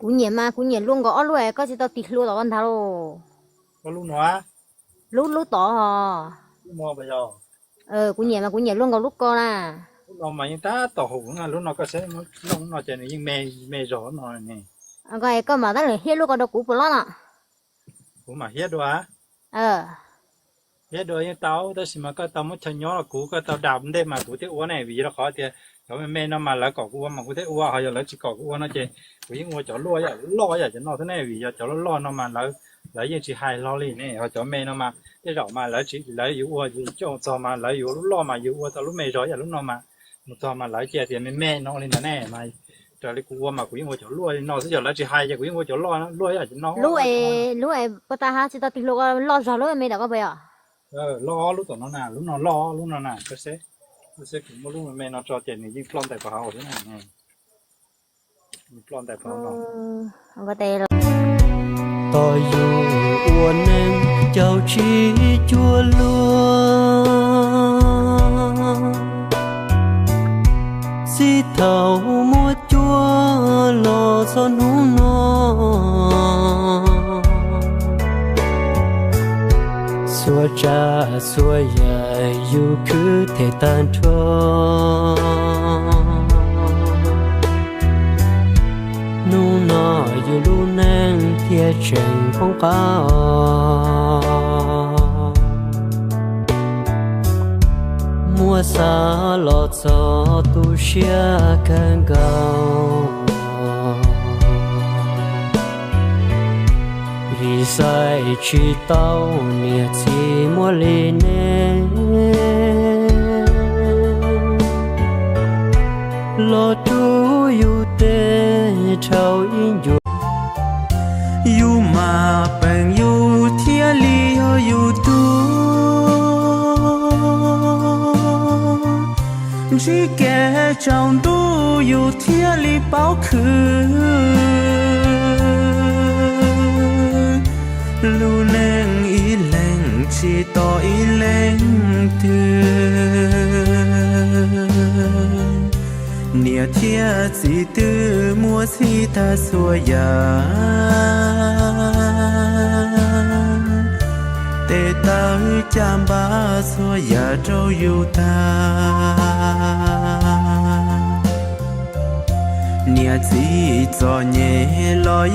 Kuv nyiam mas kuv nyiam luaj nkaus ob lub es koj tsis tau tig hlua tom ko ntag lauj. Lub lub tod. Kuv nyiam mas kuv nyiam luaj nkaus lub ko na. Lub no mas yeej tab tom hum na, lub no koj saib, lub no ces nws yeej me, me zog no ne. Koj mam tab lawm hiab lub ko rau kuv puas loj no. Kuv mam hiab dua. Hiab dua yeej tau, tab sis mas koj tau muab chaw nyob los kuv, koj tau dam ntej mas kuv thiaj ua ne, vim rau qhov tias cov me me no mas lawv kom kuv ua mas kuv thiaj ua, ho yog lawv tsis kom kuv ua no ces kuv yeej ua cov luaj yam loj yam cov no xwb ne, vim yog cov loj loj no mas lawv, lawv yeej tsis hais hlo li ne, ho cov me no mas tej zaum mas lawv tsis, lawv yuav ua coj txog mas lawv yuav lub loj mas yus ua tau lub me zog yam lub no mas mus txog mas lawv cia tias me me no li ntawd ne, mas raws li kuv ua mas kuv yeej ua cov luaj li no xwb, yog lawv tsis hais ces kuv yeej ua cov loj luaj yam cov no. Lub es puas tau hab tsis tau tig hlua loj zog lub me ntawm koj puas yog? Loj lub tom no na, lub no loj lub no na, koj saib, koj saib kuv muab lub me me no tso ces nws yeej ploj ntais pov hauv xwb na. Ploj ntais pov hauv no. Tos yus ua neej caum tsis cuag luag, txij thaum muaj cuag los txog hnub no. Txhua tsav txhua yam yus khwv them tag nrho. Hnub no yus lub neej thiaj tseem poob qab. Muab xav los txog tu siab kawg nkaus, vim xaiv tsis tau niam txiv muaj li nej los rub yus tej dhau ib ncua. Yus mas peem yus thiaj li yog yus tug, ntsib kev tsaus ntuj yus thiaj li paub khwv. Lub neej ib leeg tsis tos ib leeg twg, niam thiab txiv twb muab txhij tag txhua yam, tes taw caj npab txhua yam rau yus tag. Niam txiv txom nyem los